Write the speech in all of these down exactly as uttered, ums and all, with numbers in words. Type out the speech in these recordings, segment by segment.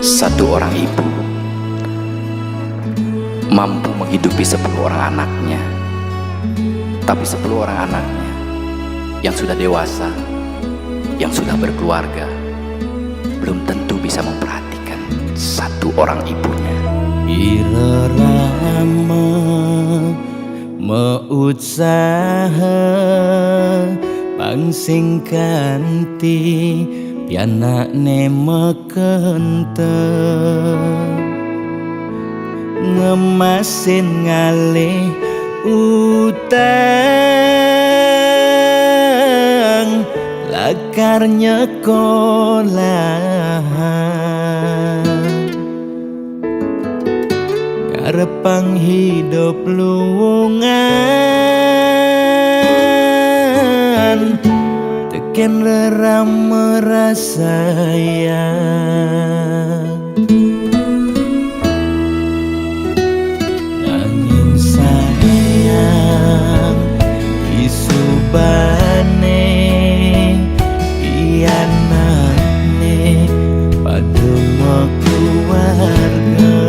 Satu orang ibu mampu menghidupi sepuluh orang anaknya, tapi sepuluh orang anaknya yang sudah dewasa, yang sudah berkeluarga, belum tentu bisa memperhatikan satu orang ibunya. Pira rama meusaha pang sing kanti pianakne makenta ngemasin ngalih utang lakar nyekolahan ngarepang hidup luwungan teken rerama rasayang. Nanging sayang isubane pianakne padha makeluarga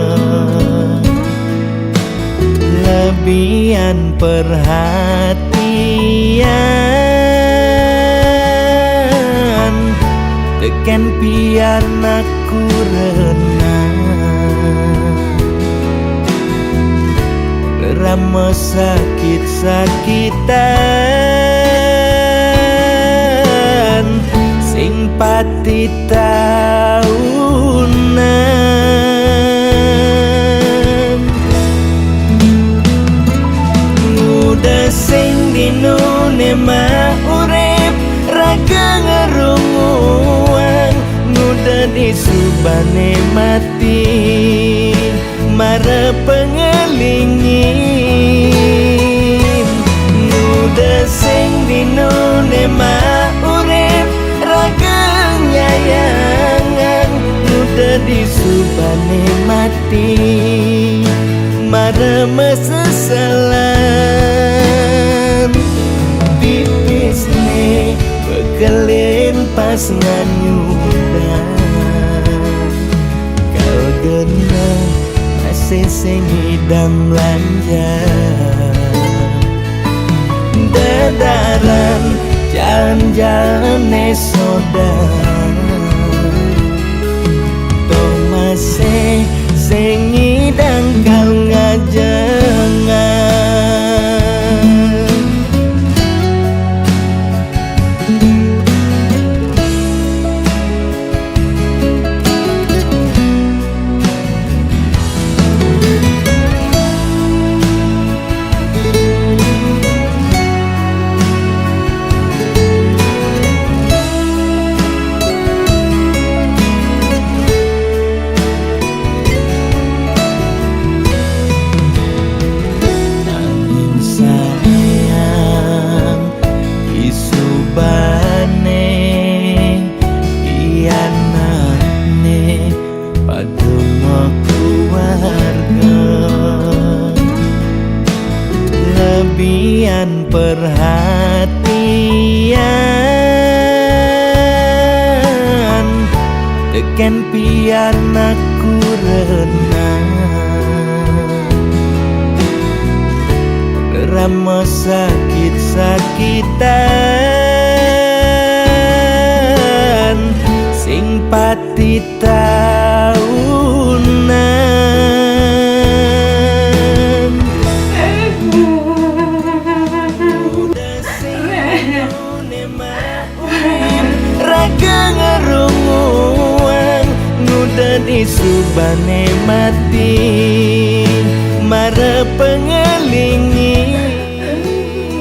lebihan perhatian teken pianak kurenan rama sakit-sakitan sing pati taunan nguda sing dinune mak urip raga ngerunguang nguda disubane mati mara pengelingi nguda sing dinune mak urip raga nyayangan nguda disubane mati mara meseselan pipisne bekelin pas nganyudan kal genah masih sing idam lanjang dedaran janjane sodan to masih sing idang kal ngajengan nanging sayang isubane pianakne padha makeluarga lebihan perhatian teken pianak kurenan rama sakit-sakitan sing pati taunan raga ngerunguang nguda disubane mati mara pengelingi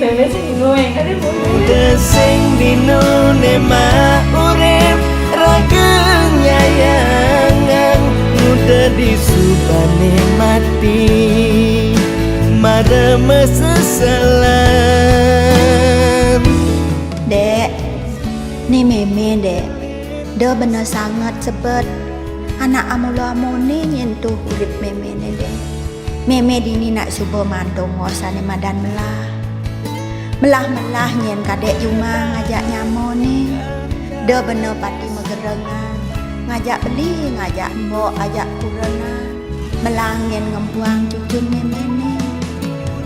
Bebe sing nguing, ada nguing. Nguda sing dinune mak urip raga nyayangan nguda disubane mati mara meseselan Dek, ni meme, Dek. Da bena sanget sebet. Anak amula-amune nyentuh urip memene, Dek. Meme dini nak suba mantung ngosane madan melah. Melah-melah nyen kadek jumah ngajak nyamone. Da bena pati megerengan. Ngajak beli, ngajak embok, ajak kurena. Melangin ngembuang cucun méméné.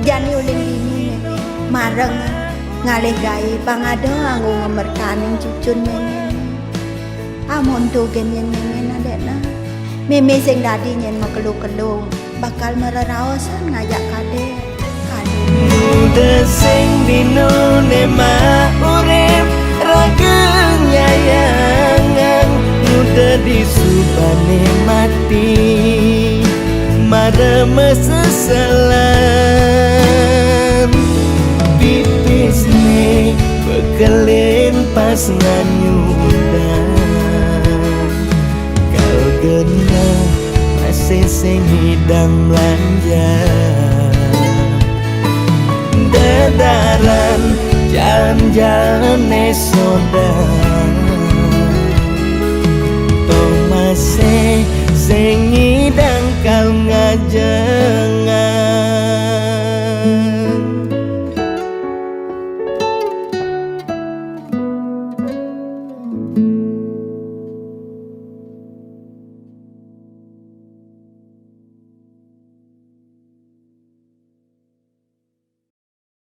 Jani uling dini mémé mareng ngalih gaé pang ada anggo ngemertaning cucun méméné. Amun to gén nyén mémé nadékna. Mémé sing dadi nyén makelo-kelo bakal mareraosan ngajak kadék. Kadék. Muda sing dinoné mak urip raga nyayangang, muda disubané mati mara maseselan. Pipisné bekelin pas nganyudan. Kal genah masih sing ngidang mlanja. Dedaran jan-jané soda